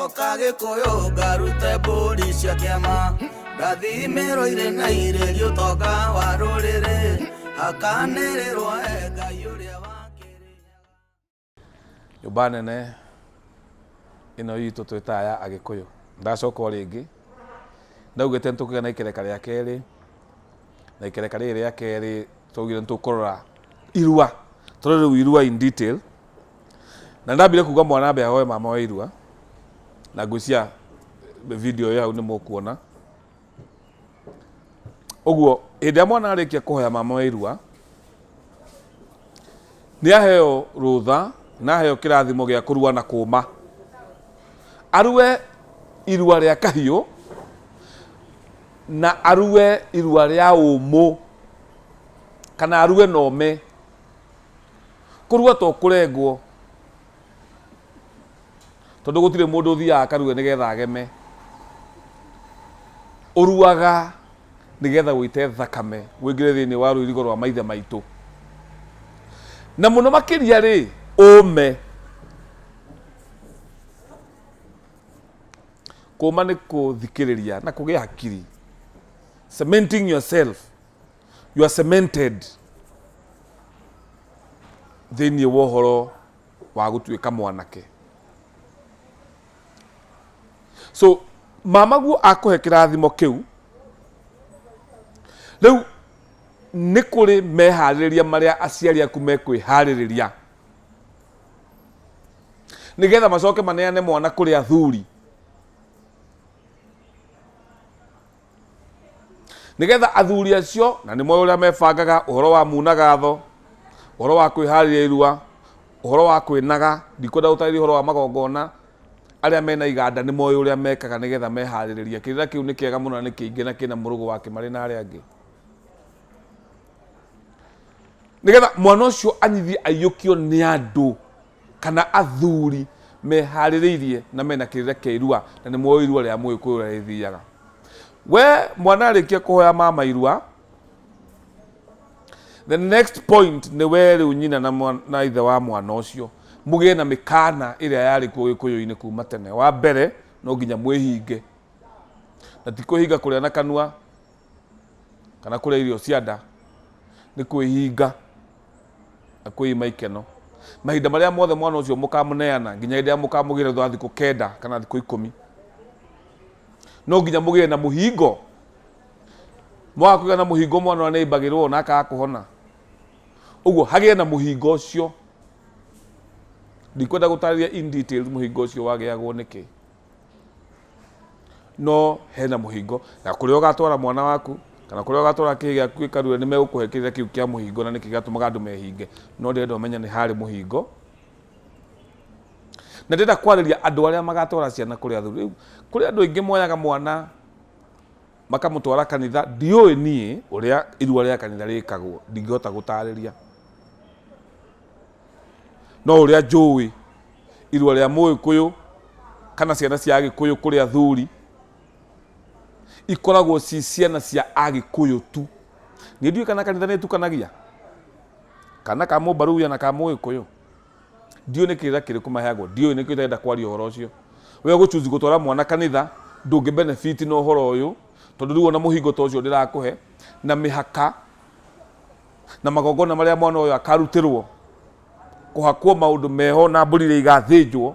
Ngacoka Gĩkũyũ ngarute mbũri cia kĩama. Ngathimĩrwo irĩ na irĩri ũtonga wa rũrĩrĩ. Hakanĩrĩrwo he Ngai ũrĩa wa Kĩrĩnyaga. Nyũmba nene ĩno itũ twĩtaga ya Agĩkũyũ. Ndacoka o rĩngĩ, ndaugĩte nĩtũkũgĩa na ikereka rĩa kerĩ, na ikereka rĩrĩ rĩa kerĩ twaugire nĩtũkũrora irua, tũrore rĩu irua in detail. Na ndambire kuga mwana ambe ahoe mama wa irua, na ngwĩciria video ĩyo hau nĩ mũkuona. Ũguo hĩndĩ ĩrĩa mwana arĩkia kũhoya mama wa irua, nĩ aheo rũtha na aheo kĩrathimo gĩa kũrua na kũma. Arue irua rĩa kahiũ na arue irua rĩa ũmũ kana arue na ome. Kũrua to kũrengwo tondũ gũtirĩ mũndũ ũthiaga akarue nĩgetha ageme. Ũruaga nĩgetha ũite thakame ũingĩre thĩinĩ wa rũirigo rwa maithe maitũ. Na mũno makĩria rĩ, ũme. Kũma nĩ kũthikĩrĩria na kũgĩa hakiri. Cementing yourself. You are cemented thĩinĩ wa ũhoro wa gũtuĩka mwanake. So mamaguo akũhe kĩrathimo kĩu, rĩu nĩ kũrĩ meharĩrĩria marĩa aciari aku mekwĩharĩrĩria nĩgetha macoke maneane mwana kũrĩ athuri. Nĩgetha athuri acio, na nĩ moĩ ũrĩa mebangaga ũhoro wa munagatho, ũhoro wa kwĩharĩria irua, ũhoro wa kwĩnaga, ndikwenda gũtarĩria ũhoro wa magongona, arĩa mena iganda nĩ moĩ ũrĩa mekaga nĩgetha meharĩrĩrie. Kĩrĩra kĩu nĩ kĩega mũno na nĩ kĩingĩ na kĩna mũrũgũ wa kĩmarĩ na arĩa angĩ. Nĩgetha mwana ũcio anyithie aiyũkio nĩ andũ kana athuri meharĩrĩirie na mena kĩrĩra kĩa irua na nĩ moĩ irua rĩa mũgĩkũyũ ũrĩa rĩthiaga. We mwana arĩkia kũhoya mama irua, the next point nĩ we rĩu nyina na, na ithe wa mwana ũcio mũgĩe na mĩkana ĩrĩa yarĩ kuo gĩkũyũ-inĩ kuma tene. Wa mbere no nginya mwĩhinge, na ti kwĩhinga kũrĩa na kanua kana kũrĩa irio cia nda, nĩ kwĩhinga na kwĩima ikeno. Mahinda marĩa mothe mwana ũcio mũkamũneana nginya hĩndĩ ĩrĩa mũkamũgĩra thutha wa thikũ 9 kana thikũ 10, no nginya mũgĩe na mũhingo. Mwaga kũgĩa na mũhingo mwana ũrĩa nĩaimbagĩrwo na akaga kũhona. Ũguo hagĩe na mũhingo ũcio. Ndikwenda gũtarĩria in details mũhingo ũcio wagĩagwo nĩkĩ, no hena mũhingo na kũrĩa ũgatwara mwana waku kana kũrĩa ũgatwara kĩĩ gĩaku gĩkarue nĩ megũkũhe kĩrĩra kĩu kĩa mũhingo na nĩkĩ gĩatũmaga andũ mehinge. No ndĩrenda ũmenye nĩ harĩ mũhingo, na ndĩrenda kwarĩria andũ arĩa magatwara ciana kũrĩ athuri. Rĩu kũrĩ andũ aingĩ moyaga mwana makamũtwara kanitha, ndiũĩ niĩ ũrĩa irua rĩa kanitha rĩkagwo, ndingĩhota gũtarĩria, no ũrĩa njũĩ irua rĩa mũgĩkũyũ kana ciana cia agĩkũyũ kũrĩ athuri ikoragwo ci ciana cia agĩkũyũ tu. Niĩ ndiũĩ kana kanitha nĩ ĩtukanagia kana ka mũmbaruya na ka mũgĩkũyũ, ndiũĩ nĩ kĩrĩra kĩrĩkũ maheagwo, ndiũĩ nĩkĩo itarenda kwaria ũhoro ũcio. We ũgũchuzi gũtwara mwana kanitha ndũngĩ benefit na ũhoro ũyũ, tondũ rĩu ona mũhingo ta ũcio ndĩrakũhe na mĩhaka na magongona marĩa mwana ũyũ akarutĩrwo kũhakwo maũndũ meho na mbũri iria igathĩnjwo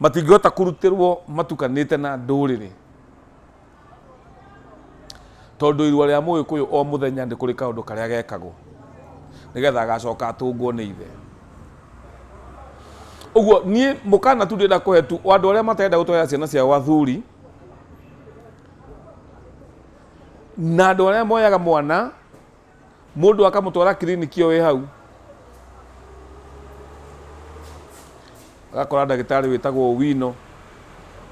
matingĩhota kũrutĩrwo matukanĩte na ndũrĩrĩ, tondũ irua rĩa mũgĩkũyũ o mũthenya nĩ kũrĩ kaũndũ karĩa gekagwo nĩgetha agacoka atũngwo nĩ ithe. Ũguo niĩ mũkana tu ndĩrenda kũhe tu andũ arĩa matarenda gũtwara ciana ciao athuri na andũ arĩa moyaga mwana mũndũ akamũtwara kiriniki ĩyo ĩ hau, agakora ndagĩtarĩ wĩtagwo Owino.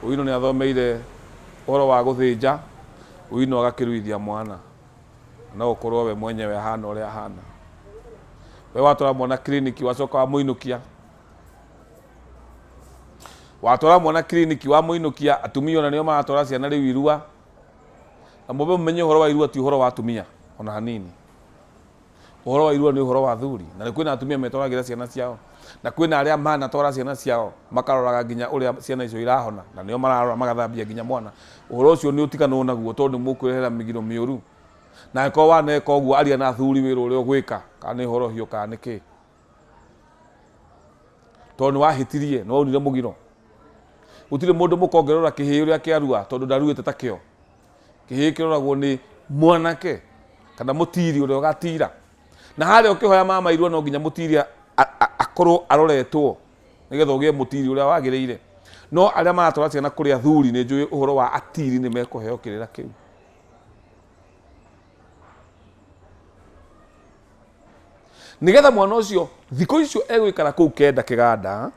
Owino nĩ athomeire ũhoro wa gũthĩnja, Owino agakĩruithia mwana. No ũkorwo we mwenyewe ahana ũrĩa ahana. We watwara mwana kiriniki wacoka wamũinũkia, watwara mwana kiriniki wamũinũkia, atumia ona nĩo maratwara ciana rĩu irua. Na mũmbe mũmenye ũhoro wa irua ti ũhoro wa atumia ona hanini. Ũhoro wa irua nĩ ũhoro wa athuri, na nĩ kwĩna atumia metwaragĩra ciana ciao, na kwĩna arĩa manatwara ciana ciao makaroraga nginya ũrĩa ciana icio irahona, na nĩo mararora magathambia nginya mwana. Ũhoro ũcio nĩ ũtiganwo naguo tondũ nĩ mũkwĩrehera mĩgiro mĩũru. Na angĩkorwo waneka ũguo aria na athuri wĩrwo ũrĩa ũgwĩka, kana nĩ horohio kana nĩ kĩ. Tondũ nĩ wahĩtirie, nĩ waunire mũgiro. Gũtirĩ mũndũ mũka ũngĩrora kĩhĩĩ ũrĩa kĩarua tondũ ndaruĩte ta kĩo. Kĩhĩĩ kĩroragwo nĩ mwanake kana mũtiri ũrĩa ũgatira. Na harĩa ũkĩhoya mama irua no nginya mũtiri akorwo aroretwo nĩgetha ũgĩe mũtiri ũrĩa wagĩrĩire. No arĩa maratwara ciana kũrĩ athuri nĩ njũĩ ũhoro wa atiri nĩ mekũheo kĩrĩra kĩu. Nĩgetha mwana ũcio thikũ icio egũikara kũu kenda kĩganda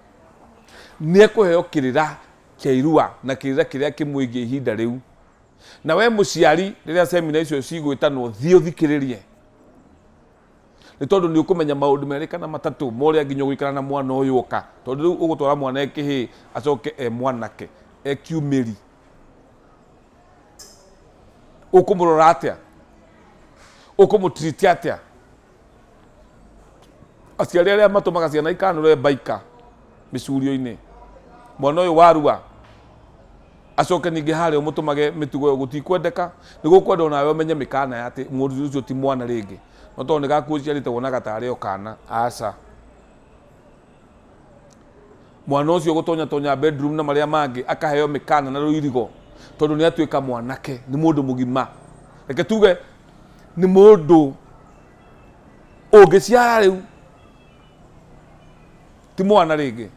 nĩ ekũheo kĩrĩra kĩa irua na kĩrĩra kĩrĩa kĩmwĩgiĩ ihinda rĩu. Na we mũciari rĩrĩa semina icio cigwĩtanwo thiĩ ũthikĩrĩrie, nĩ tondũ nĩ ũkũmenya maũndũ merĩ kana matatũ ma ũrĩa nginya ũgũikara na mwana ũyũ oka, tondũ rĩu ũgũtwara mwana e kĩhĩĩ acoke e mwanake e kiumĩri, ũkũmũrora atĩa, ũkũmũtiriti atĩa? Aciari arĩa matũmaga ciana ikanũre mbaika mĩcurio-inĩ, mwana ũyũ warua acoke ningĩ harĩa ũmũtũmage mĩtugo ĩyo gũtikwendeka, nĩ gũkwenda onawe ũmenye mĩkana ya atĩ mũndũ ũcio ti mwana rĩngĩ, no tondũ nĩ gaku ũciarĩte wonaga tarĩ o kana, aca. Mwana ũcio gũtonya tonya bedroom na marĩa mangĩ akaheo mĩkana na rũirigo tondũ nĩ atuĩka mwanake, nĩ mũndũ mũgima. Reke tuge nĩ mũndũ ũngĩciara rĩu ti mwana rĩngĩ,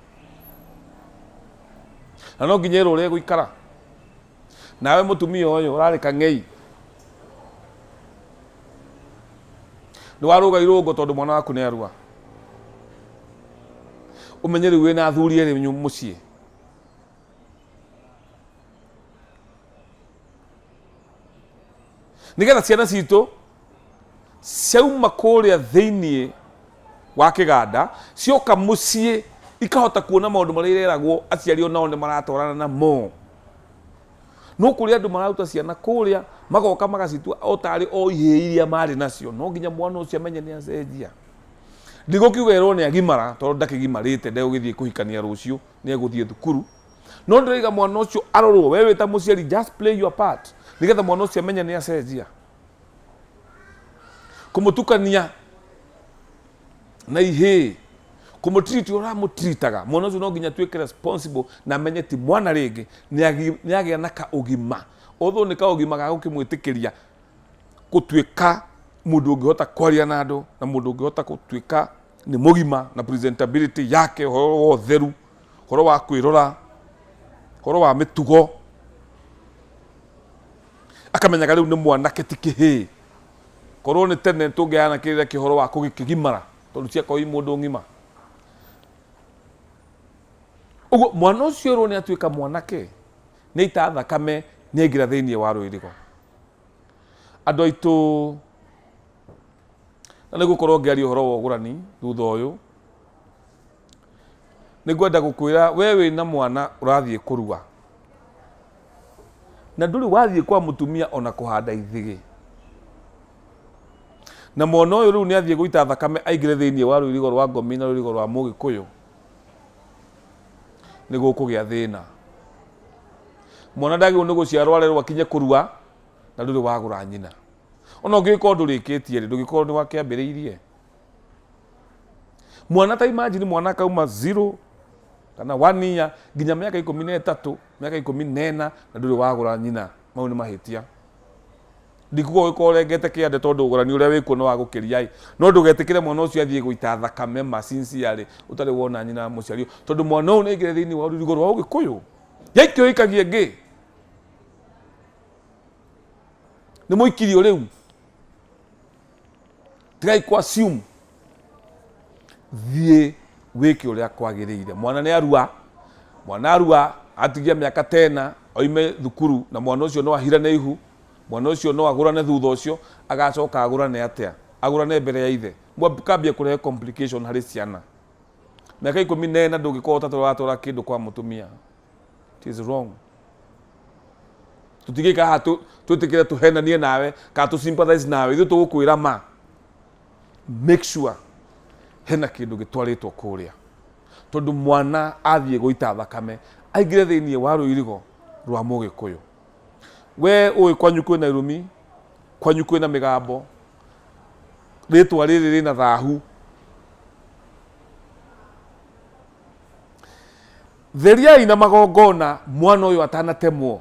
na no nginya ĩrwo ũrĩa ĩgũikara. Nawe mũtumia ũyũ ũrarĩ kang'ei, nĩ warũga irũngo tondũ mwana waku nĩ arua, ũmenye rĩu wĩna athuri erĩ mũciĩ. Nĩgetha ciana citũ ciauma kũrĩa thĩinĩ wa kĩganda cioka mũciĩ ikahota kuona maũndũ marĩa ireragwo aciari onao nĩ maratwarana namo. No kũrĩ andũ mararuta ciana kũrĩa magoka magacitua o tarĩ o ihĩĩ iria marĩ nacio. No nginya mwana ũcio amenye nĩ acenjia. Ndigũkiuga erwo nĩ agimara tondũ ndakĩgimarĩte, ndegũgĩthiĩ kũhikania rũciũ, nĩ egũthiĩ thukuru. No ndĩroiga mwana ũcio arorwo, we wĩ ta mũciari just play your part nĩgetha mwana ũcio amenye nĩ acenjia. Kũmũtukania na ihĩĩ, kũmũtreat ũrĩa ũramũtritaga, mwana ũcio no nginya atuĩke responsible na amenye ti mwana rĩngĩ, nĩ agĩa na kaũgima. Although nĩ kaũgima ga gũkĩmwĩtĩkĩria gũtuĩka mũndũ ũngĩhota kwaria na andũ na mũndũ ũngĩhota gũtuĩka nĩ mũgima na presentability yake, ũhoro wa ũtheru, ũhoro wa kwĩrora, ũhoro wa mĩtugo, akamenyaga rĩu nĩ mwanake ti kĩhĩĩ. Korwo nĩ tene tũngĩheana kĩrĩra kĩa ũhoro wa kũgĩkĩgimara tondũ ciakorwo i mũndũ ng'ima. Ũguo mwana ũcio erwo nĩ atuĩka mwanake, nĩ aita thakame, nĩ aingĩra thĩinĩ wa rũirigo. Andũ aitũ, na nĩ ngũkorwo ngĩaria ũhoro wa ũgũrani thutha ũyũ, nĩ ngwenda gũkwĩra we wĩna mwana ũrathiĩ kũrua, na ndũrĩ wathiĩ kwa mũtumia ona kũhanda ithĩgĩ, na mwana ũyũ rĩu nĩ athiĩ gũita thakame aingĩre thĩinĩ wa rũirigo rwa ngomi na rũirigo rwa mũgĩkũyũ, nĩ gũkũgĩa thĩna. Mwana ndagĩrĩirwo nĩ gũciarwo arerwo akinye kũrua na ndũrĩ wagũra nyina. Ona ũngĩgĩkorwo ndũrĩkĩtie rĩ, ndũngĩkorwo nĩ wakĩambĩrĩirie. Mwana ta imagine mwana akauma zero kana one year nginya mĩaka 13, mĩaka 14 na ndũrĩ wagũra nyina, mau nĩ mahĩtia. Ndikuga ũgĩkorwo ũrengete kĩande tondũ ũgũrani ũrĩa wĩkuo nĩ wa gũkĩria ĩ, no ndũgetĩkĩre mwana ũcio athiĩ gũita thakame ma sincerely ũtarĩ wona nyina mũciari, tondũ mwana ũyũ nĩ aingĩre thĩinĩ wa rũrigo rwa ũgĩkũyũ. Yaikio ĩikagia ĩngĩ. Nĩ mũikirio rĩu. Tigai kũ assume. Thiĩ wĩke ũrĩa kwagĩrĩire. Mwana nĩ arua, mwana arua atigia mĩaka tena oime thukuru, na mwana ũcio no ahirane ihu, mwana ũcio no agũrane thutha ũcio, agacoka agũrane atĩa? Agũrane mbere ya ithe. Mũkambia kũrehe complication harĩ ciana. Mĩaka 14 ndũngĩkorwo ũtatũra watwara kĩndũ kwa mũtumia. It is wrong. Tũtingĩikara haha twĩtĩkĩre tũhenanie nawe kana tũ sympathize nawe, ithuĩ tũgũkwĩra ma. Make sure hena kĩndũ gĩtwarĩtwo kũrĩa, tondũ mwana athiĩ gũita thakame aingĩre thĩinĩ wa rũirigo rwa Mũgĩkũyũ. We ũĩ kwanyu kwĩna irumi, kwanyu kwĩna mĩgambo, rĩtwa rĩrĩ rĩna thahu. Theriai na magongona mwana ũyũ atanatemwo,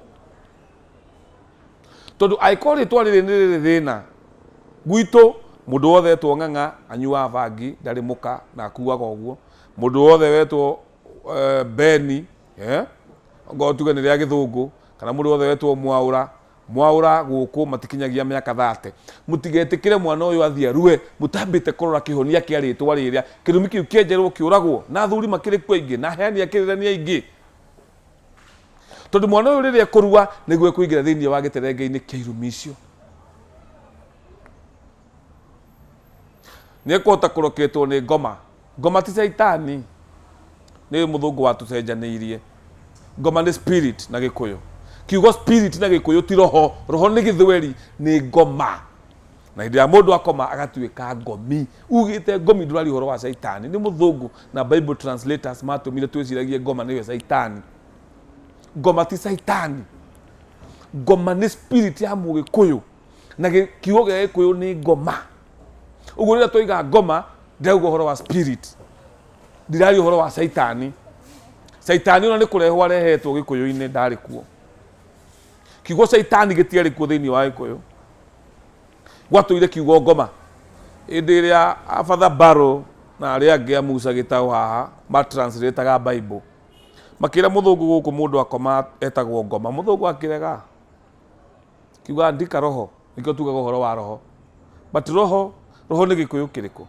tondũ angĩkorwo rĩtwa rĩrĩ nĩ rĩrĩ thĩna gwitũ, mũndũ wothe etwo Ng'ang'a anyuaga bangi, ndarĩ mũka na akuaga ũguo. Mũndũ wothe wetwo Beni, ongorwo tuge nĩ rĩa gĩthũngũ, kana mũndũ wothe wetwo Mwaũra, Mwaũra gũkũ matikinyagia mĩaka 30. Mũtigetĩkĩre mwana ũyũ athiĩ arue mũtambĩte kũrora kĩhonia kĩa rĩtwa rĩrĩa. Kĩrumi kĩu kĩenjerwo kĩũragwo, na athuri makĩrĩ kuo aingĩ, na aheani a kĩrĩra nĩ aingĩ. Tondũ mwana ũyũ rĩrĩa ekũrua nĩguo ekũingĩra thĩinĩ wa gĩterenge-inĩ kĩa irumi icio. Nĩ ekũhota kũroketwo nĩ ngoma. Ngoma ti caitani, nĩ mũthũngũ watũcenjanĩirie. Ngoma nĩ spirit na Gĩkũyũ. Kiugo spirit na Gĩkũyũ ti roho, roho nĩ Gĩthweri, nĩ ngoma. Na hĩndĩ ĩrĩa mũndũ akoma agatuĩka ngomi. Ugĩte ngomi ndũraria ũhoro wa caitani, nĩ mũthũngũ na Bible translators matũmire twĩciragie ngoma nĩwe caitani. Ngoma ti caitani. Ngoma nĩ spirit ya Mũgĩkũyũ. Na kiugo gĩa Gĩkũyũ nĩ ngoma. Ũguo rĩrĩa twaiga ngoma, ndĩrauga ũhoro wa spirit, ndiraria ũhoro wa caitani. Caitani ona nĩ kũrehwo arehetwo Gĩkũyũ-inĩ, ndarĩ kuo. Kiugo caitani gĩtiarĩ kuo thĩinĩ wa Gĩkũyũ, gwatũire kiugo ngoma. Hĩndĩ ĩrĩa Father Barrow na arĩa angĩ a Musa Gĩtaũ haha matranslataga Bible, makĩra mũthũngũ gũkũ mũndũ akoma etagwo ngoma, mũthũngũ akĩrega kiuga andika roho, nĩkĩo tugaga ũhoro wa roho. But roho, roho nĩ Gĩkũyũ kĩrĩkũ?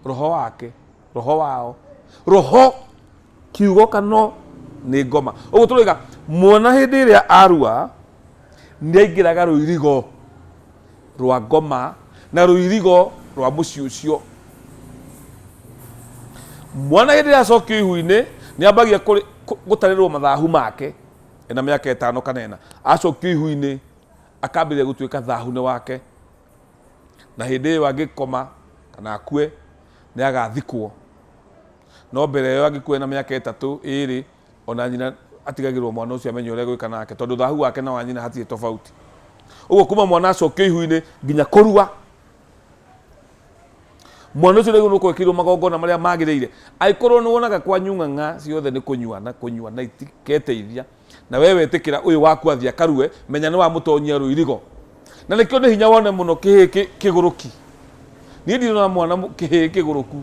Roho wake, roho wao, roho kiugo kano nĩ ngoma. Ũguo tũroiga mwana hĩndĩ ĩrĩa arua nĩ aingĩraga rũirigo rwa ngoma na rũirigo rwa mũciĩ ũcio. Mwana hĩndĩ ĩrĩa acokio ihu-inĩ nĩ ambagia gũtarĩrwo mathahu make ena mĩaka 5 kana 4. Acokio ihu-inĩ akambĩrĩria gũtuĩka thahu nĩ wake, na hĩndĩ ĩyo angĩkoma kana akue nĩ agathikwo. No mbere ĩyo angĩkua na mĩaka 3 2, ona nyina atigagĩrwo mwana ũcio amenye ũrĩa gwĩka nake, tondũ thahu wake na wa nyina hatirĩ tofauti. Ũguo kuma mwana acokio ihu-inĩ nginya kũrua, mwana ũcio nĩguo nĩkwĩkĩirwo magongona marĩa magĩrĩire. Angĩkorwo nĩ wonaga kwanyu ng'ang'a ciothe nĩ kũnyua na kũnyua na itiketeithia, na we wetĩkĩra ũyũ waku athiĩ akarue, menya nĩ wamũtonyia rũirigo. Na nĩkĩo nĩ hinya wone mũno kĩhĩĩ kĩgũrũki. Niĩ ndirona mwana kĩhĩĩ kĩgũrũku.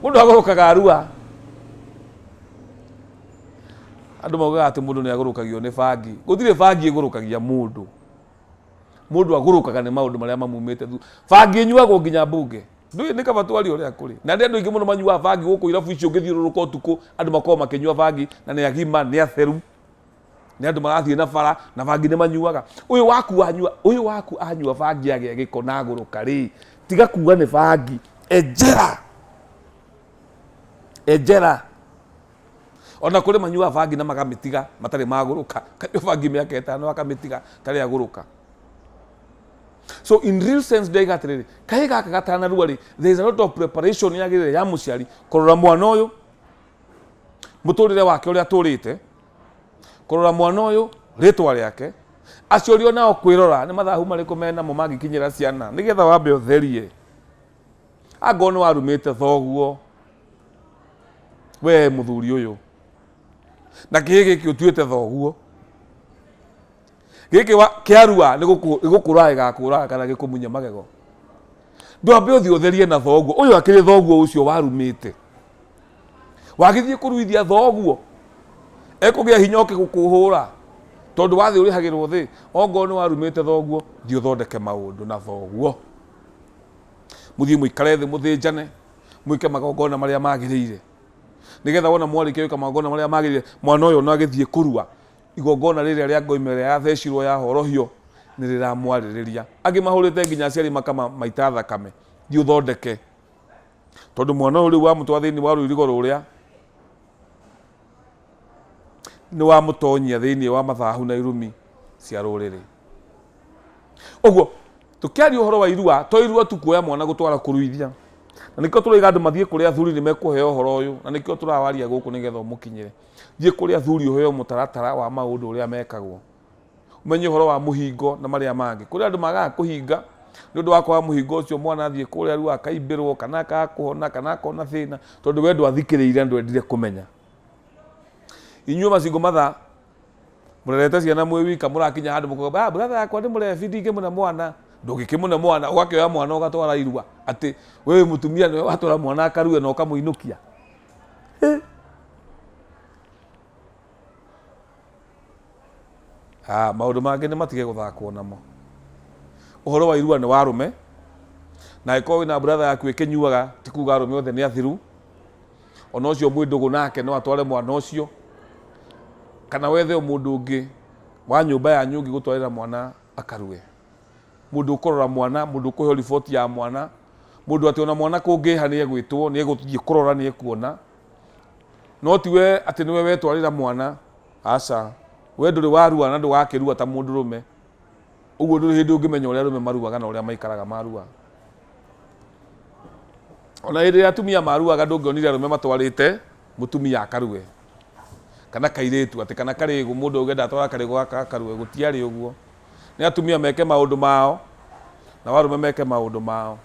Mũndũ agũrũkaga arua. Andũ maugaga atĩ mũndũ nĩ agũrũkagio nĩ bangi. Gũtirĩ bangi ĩgũrũkagia mũndũ. Mũndũ agũrũkaga nĩ maũndũ marĩa mamumĩte thutha. Bangi ĩnyuagwo nginya mbunge. Ndũĩ nĩ kaba twarie ũrĩa kũrĩ. Na nĩ andũ aingĩ mũno manyuaga bangi gũkũ irabu icio ũngĩthiũrũrũka ũtukũ, andũ makoragwo makĩnyua bangi na nĩ agima, nĩ atheru. Nĩ andũ marathiĩ na bara na bangi nĩ manyuaga. Ũyũ waku anyua, ũyũ waku anyua bangi agĩa gĩko na agũrũka rĩ, tiga kuga nĩ bangi. Enjera. Enjera. Ona kũrĩ manyuaga bangi na makamĩtiga matarĩ magũrũka. Kanyua bangi mĩaka 5 akamĩtiga tarĩ agũrũka. So in real sense ndaiga atĩrĩrĩ, kahĩ gaka gatanarua rĩ, there is a lot of preparation yagĩrĩire ya mũciari kũrora mwana ũyũ mũtũrĩre wake ũrĩa atũrĩte, kũrora mwana ũyũ rĩtwa rĩake, aciari onao kwĩrora nĩ mathahu marĩkũ menamo mangĩkinyĩra ciana nĩgetha wambe ũtherie. Angorwo nĩ warumĩte thoguo we mũthuri ũyũ, na kĩhĩ gĩkĩ ũtuĩte thoguo, gĩkĩ kĩarua nĩ gũkũraga gĩgakũraga kana gĩkũmunye magego. Ndwambe ũthiĩ ũtherie na thoguo ũyũ akĩrĩ thoguo ũcio warumĩte, wagĩthiĩ kũruithia thoguo ekũgĩa hinya oke gũkũhũra tondũ wathiĩ ũrĩhagĩrwo thĩ. Ongorwo nĩ warumĩte thoguo, thiĩ ũthondeke maũndũ na thoguo, mũthiĩ mũikare thĩ mũthĩnjane, mwĩke magongona marĩa magĩrĩire, nĩgetha wona mwarĩkia gwĩka magongona marĩa magĩrĩire, mwana ũyũ ona agĩthiĩ kũrua igongona rĩrĩa rĩa ngoima ĩrĩa yathecirwo ya horohio nĩ rĩramwarĩrĩria. Angĩ mahũrĩte nginya aciari makamaita thakame. Thiĩ ũthondeke, tondũ mwana ũyũ rĩu wamũtwara thĩinĩ wa rũirigo rũrĩa nĩ wamũtonyia thĩinĩ wa mathahu na irumi cia rũrĩrĩ. Ũguo tũkĩaria ũhoro wa irua, to irua tu kuoya mwana gũtwara kũruithia. Na nĩkĩo tũroiga andũ mathiĩ kũrĩ athuri nĩ mekũheo ũhoro ũyũ, na nĩkĩo tũrawaria gũkũ nĩgetha ũmũkinyĩre. Thiĩ kũrĩ athuri ũheo mũtaratara wa maũndũ ũrĩa mekagwo. Ũmenye ũhoro wa mũhingo na marĩa mangĩ. Kũrĩ andũ magaga kũhinga nĩ ũndũ wa kwaga mũhingo ũcio mwana athiĩ kũrĩa ruo akaimbĩrwo kana akaga kũhona kana akona thĩna tondũ we ndwathikĩrĩirie na ndwendire kũmenya. Inyuĩ macingo matha mũrerete ciana mwĩ wika mũrakinya handũ mũkauga ah, brother yakwa nĩ mũrebi ndingĩmũne mwana ndũngĩkĩmũne mwana ũgakĩoya mwana ũgatwara irua atĩ we wĩ mũtumia nĩwe watwara mwana akarue na ũkamũinũkia. Ah, maũndũ mangĩ nĩ matige gũthakwo namo. Ũhoro wa irua nĩ wa arũme, na angĩkorwo wĩna brother yaku ĩkĩnyuaga ti kuga arũme othe nĩ athiru. Ona ũcio mwĩ ndũgũ nake no atware mwana ũcio, kana wethe o mũndũ ũngĩ wa nyũmba yanyu ũngĩ gũtwarĩra mwana akarue. Mũndũ ũkũrora mwana, mũndũ ũkũheo riboti ya mwana, mũndũ atĩ ona mwana kũngĩha nĩ egwĩtwo, nĩ egũthiĩ kũrora nĩ ekuona. No ti we atĩ nĩwe wetwarĩra mwana, aca. We ndũrĩ warua na ndũgakĩrua ta mũndũrũme. Ũguo ndũrĩ hĩndĩ ũngĩmenya ũrĩa arũme maruaga na ũrĩa maikaraga marua. Ona hĩndĩ ĩrĩa atumia maruaga ndũngĩonire arũme matwarĩte mũtumia akarue kana kairĩtu atĩ kana karĩgũ mũndũ auge ndatwara karĩgũ gaka gakarue, gũtiarĩ ũguo. Nĩ atumia meke maũndũ mao nao arũme meke maũndũ mao.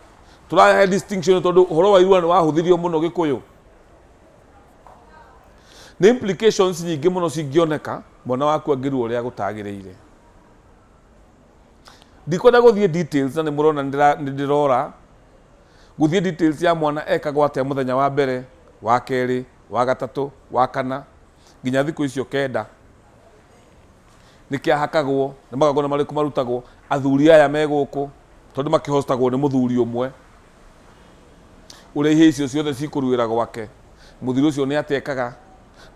Tũrahe distinction tondũ ũhoro wa irua nĩ wahũthirio mũno Gĩkũyũ. Nĩ implications nyingĩ mũno cingĩoneka mwana waku angĩrua ũrĩa gũtagĩrĩire. Ndikwenda gũthiĩ details na nĩ mũrona nĩ ndĩrora gũthiĩ details ya mwana ekagwo atĩa mũthenya wa mbere, wa kerĩ, wa gatatũ, wa kana nginya thikũ icio kenda. Nĩ kĩahakagwo, nĩ magongona marĩkũ marutagwo, athuri aya me gũkũ tondũ makĩhostagwo nĩ mũthuri ũmwe ũrĩa ihĩĩ icio ciothe cikũruĩra gwake. Mũthuri ũcio nĩ atĩa ekaga,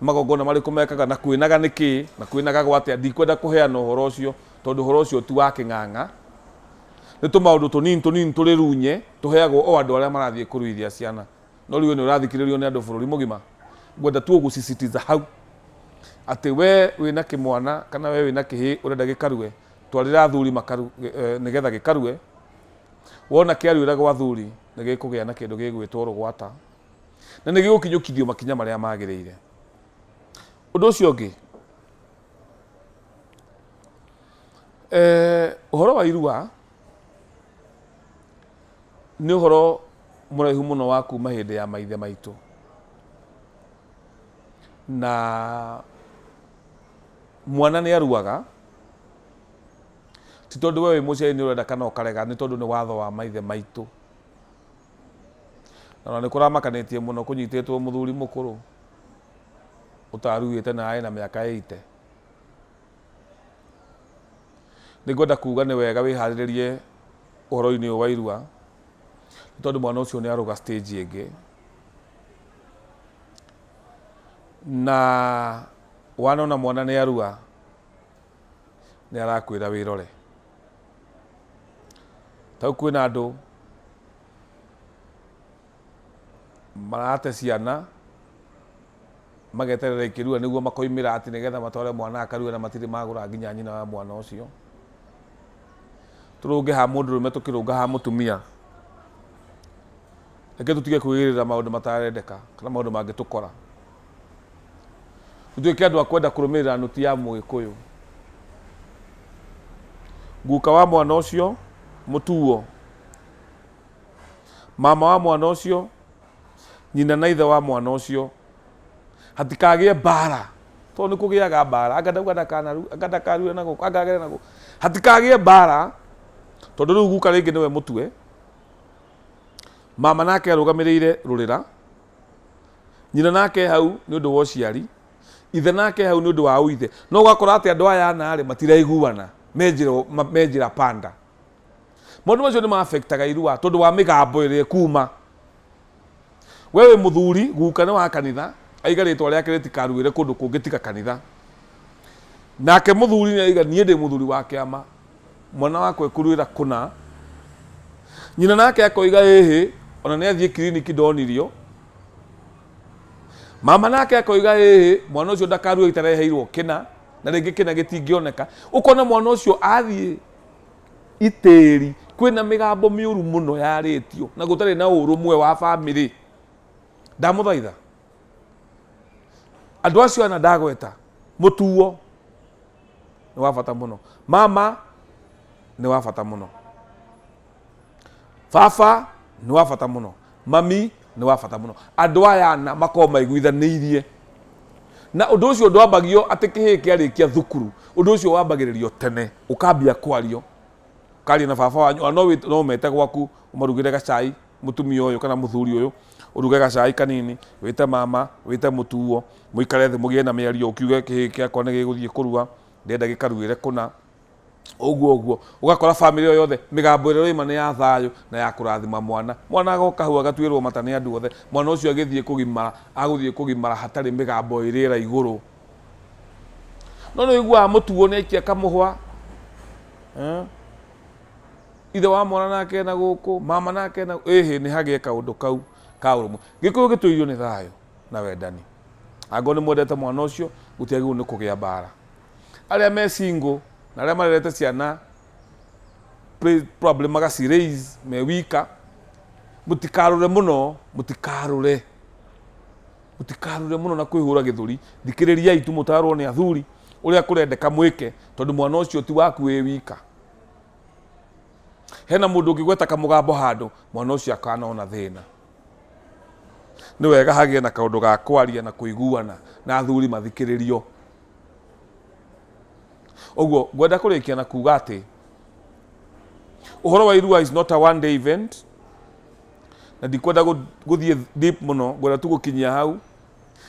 nĩ magongona marĩkũ mekaga na kwĩnaga nĩ kĩĩ na kwĩnagagwo atĩa. Ndikwenda kũheana ũhoro ũcio tondũ ũhoro ũcio ti wa kĩng'ang'a. Nĩ tũmaũndũ tũnini tũnini tũrĩ runye tũheagwo o andũ arĩa marathiĩ kũruithia ciana. No rĩu we nĩ ũrathikĩrĩrio nĩ andũ bũrũri mũgima. Ngwenda tu gũsisitiza hau atĩ we wĩna kĩmwana kana we wĩna kĩhĩĩ ũrenda gĩkarue, twarĩra athuri makaru, nĩgetha gĩkarue. Wona kĩaruĩra gwa athuri nĩ gĩkũgĩa na kĩndũ gĩgwĩtwo rũgwata na nĩ gĩgũkinyũkithio makinya marĩa magĩrĩire. Ũndũ ũcio ũngĩ, ũhoro wa irua nĩ ũhoro mũraihu mũno wa kuma hĩndĩ ya maithe maitũ na mwana nĩ aruaga ti tondũ we wĩ mũciari nĩ ũrenda kana ũkarega, nĩ tondũ nĩ watho wa maithe maitũ. Na ona nĩ kũramakanĩtie mũno kũnyitĩtwo mũthuri mũkũrũ ũtaruĩte na arĩ na mĩaka 80. Nĩ ngwenda kuga nĩ wega wĩharĩrĩrie ũhoro-inĩ ũyũ wa irua, nĩ tondũ mwana ũcio nĩ arũga stage ĩngĩ. Na wanona mwana nĩ arua, nĩ arakwĩra wĩrore. Ta rĩu kwĩna andũ marate ciana mageterera ikĩrua nĩguo makoimĩra atĩ nĩgetha matware mwana akarue na matirĩ magũra nginya nyina wa mwana ũcio. Tũrũnge ha mũndũrũme tũkĩrũnga ha mũtumia. Reke tũtige kwĩgĩrĩra maũndũ matarendeka kana maũndũ mangĩtũkora. Tũtuĩke andũ a kwenda kũrũmĩrĩra nũti ya Mũgĩkũyũ. Guka wa mwana ũcio mũtuo, mama wa mwana ũcio, nyina na ithe wa mwana ũcio, hatikagĩe mbara tondũ nĩ kũgĩaga mbara, anga ndauga ndakanaru, anga ndakarue na gũkũ, anga agere na gũkũ. Hatikagĩe mbara tondũ rĩu guka rĩngĩ nĩwe mũtue, mama nake arũgamĩrĩire rũrĩra, nyina nake hau nĩ ũndũ wa ũciari, ithe nake hau nĩ ũndũ wa ũithe. No ũgakora atĩ andũ aya ana rĩ matiraiguana, me njĩra panda. Maũndũ macio nĩ ma-affectaga irua tondũ wa mĩgambo ĩrĩa ĩkuma. We wĩ mũthuri, guka nĩ wa kanitha, aiga rĩtwa rĩake rĩtikaruĩre kũndũ kũngĩ tiga kanitha. Nake mũthuri nĩ aiga niĩ ndĩ mũthuri wa kĩama, mwana wakwa ekũruĩra kũna. Nyina nake akoiga ĩhĩ, ona nĩ athiĩ kiriniki ndonirio. Mama nake akoiga ĩhĩ, mwana ũcio ndakarue itareheirwo kĩna, na rĩngĩ kĩna gĩtingĩoneka. Ũkona mwana ũcio athiĩ itĩri, kwĩ Kwĩna mĩgambo mĩũru mũno yarĩtio na gũtarĩ na ũrũmwe wa bamĩrĩ. Ndamũthaitha andũ acio ana ndagweta, mũtuo nĩ wa bata mũno, mama nĩ wa bata mũno, baba nĩ wa bata mũno, mami nĩ wa bata mũno. Andũ aya ana makorwo maiguithanĩirie, na ũndũ ũcio ndwambagio atĩ kĩhĩĩ kĩarĩkia thukuru. Ũndũ ũcio wambagĩrĩrio tene, ũkambia kwario, ũkaria na baba wanyu. Ona no mete gwaku, ũmarugĩre gacai, mũtumia ũyũ kana mũthuri ũyũ, ũruge gacai kanini, wĩte mama, wĩte mũtuo, mũikare thĩ, mũgĩe na mĩario, ũkiuge kĩhĩĩ kĩakwa nĩ gĩgũthiĩ kũrua, ndĩrenda gĩkaruĩre kũna ũguo ũguo. Ũgakora bamĩrĩ ĩyo yothe mĩgambo ĩrĩa ĩroima nĩ ya thayũ na ya kũrathima mwana. Mwana agoka hau agatuĩrwo mata nĩ andũ othe. Mwana ũcio agĩthiĩ kũgimara, agũthiĩ kũgimara hatarĩ mĩgambo ĩ rĩera igũrũ. No nĩ ũiguaga mũtuo nĩ aikia kamũhwa, eh? Ithe wa mwana nake na gũkũ, mama nake na ĩhĩ, nĩ hagĩe kaũndũ kau ka ũrũmwe. Gĩkũyũ gĩtũirio nĩ thayũ na wendani. Angĩkorwo nĩ mwendete mwana ũcio, gũtiagĩrĩirwo nĩ kũgĩa mbara. Arĩa me single na arĩa marerete ciana probably magaci raise me wika, mũtikarũre mũno, mũtikarũre, mũtikarũre mũno na kwĩhũra gĩthũri. Thikĩrĩriai tu mũtarwo nĩ athuri ũrĩa kũrendeka mwĩke, tondũ mwana ũcio ti waku wĩ wika. Hena mũndũ ũngĩgweta kamũgambo handũ, mwana ũcio akanona thĩna. Nĩ wega hagĩe na kaũndũ ga kwaria na kũiguana, na athuri mathikĩrĩrio. Ũguo ngwenda kũrĩkia na kuga atĩ ũhoro wa irua is not a one day event, na ndikwenda gũthiĩ deep mũno, ngwenda tu gũkinyia hau.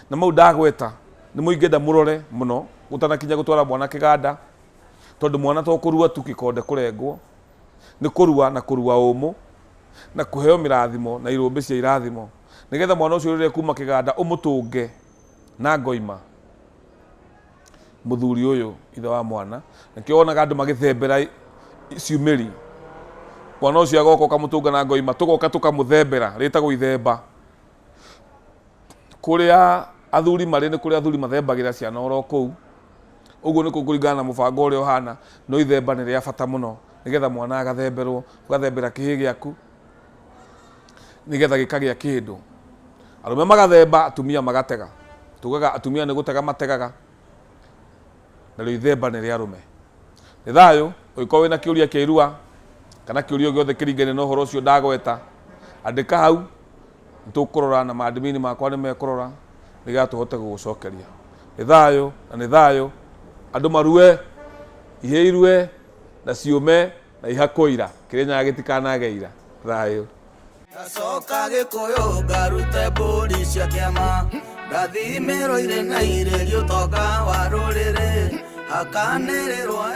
Na mau ndagweta nĩ mũingĩenda mũrore mũno gũtanakinya gũtwara mwana kĩganda, tondũ mwana to kũrua tu gĩkonde kũrengwo, nĩ kũrua na kũrua ũmũ na kũheo mĩrathimo na irũmbĩ cia irathimo, nĩgetha mwana ũcio rĩrĩa kuma kĩganda ũmũtũnge na ngoima mũthuri ũyũ ithe wa mwana. Nĩkĩo wonaga andũ magĩthembera ciumĩri, mwana ũcio agoka ũkamũtũnga na ngoima, tũgoka tũkamũthembera, rĩtagwo ithemba. Kũrĩa athuri marĩ nĩ kũrĩa athuri mathembagĩra ciana oro kũu. Ũguo nĩ kũringana na mũbango ũrĩa ũhana, no ithemba nĩ rĩa bata mũno, nĩgetha mwana agathemberwo, ũgathembera kĩhĩ gĩaku nĩgetha gĩkagĩa kĩndũ. Arũme magathemba, atumia magatega. Tugaga atumia nĩ gũtega mategaga, narĩo ithemba nĩ rĩa arũme. Nĩ thayũ. Ũngĩkorwo wĩna kĩũria kĩa irua kana kĩũria o gĩothe kĩringaine na ũhoro ũcio ndagweta, andĩka hau, nĩtũkũrora na maadmini makwa nĩ mekũrora nĩgetha tũhote gũgũcokeria. Nĩ thayũ na nĩ thayũ. Andũ marue, ihĩĩ irue na ciũme na ihakwo ira. Kĩrĩnyaga gĩtikanage ira. Thayũ. Ngacoka Gĩkũyũ ngarute mbũri cia kĩama, ngathimĩrwo irĩ na irĩri ũtonga wa rũrĩrĩ, hakanĩrĩrwo.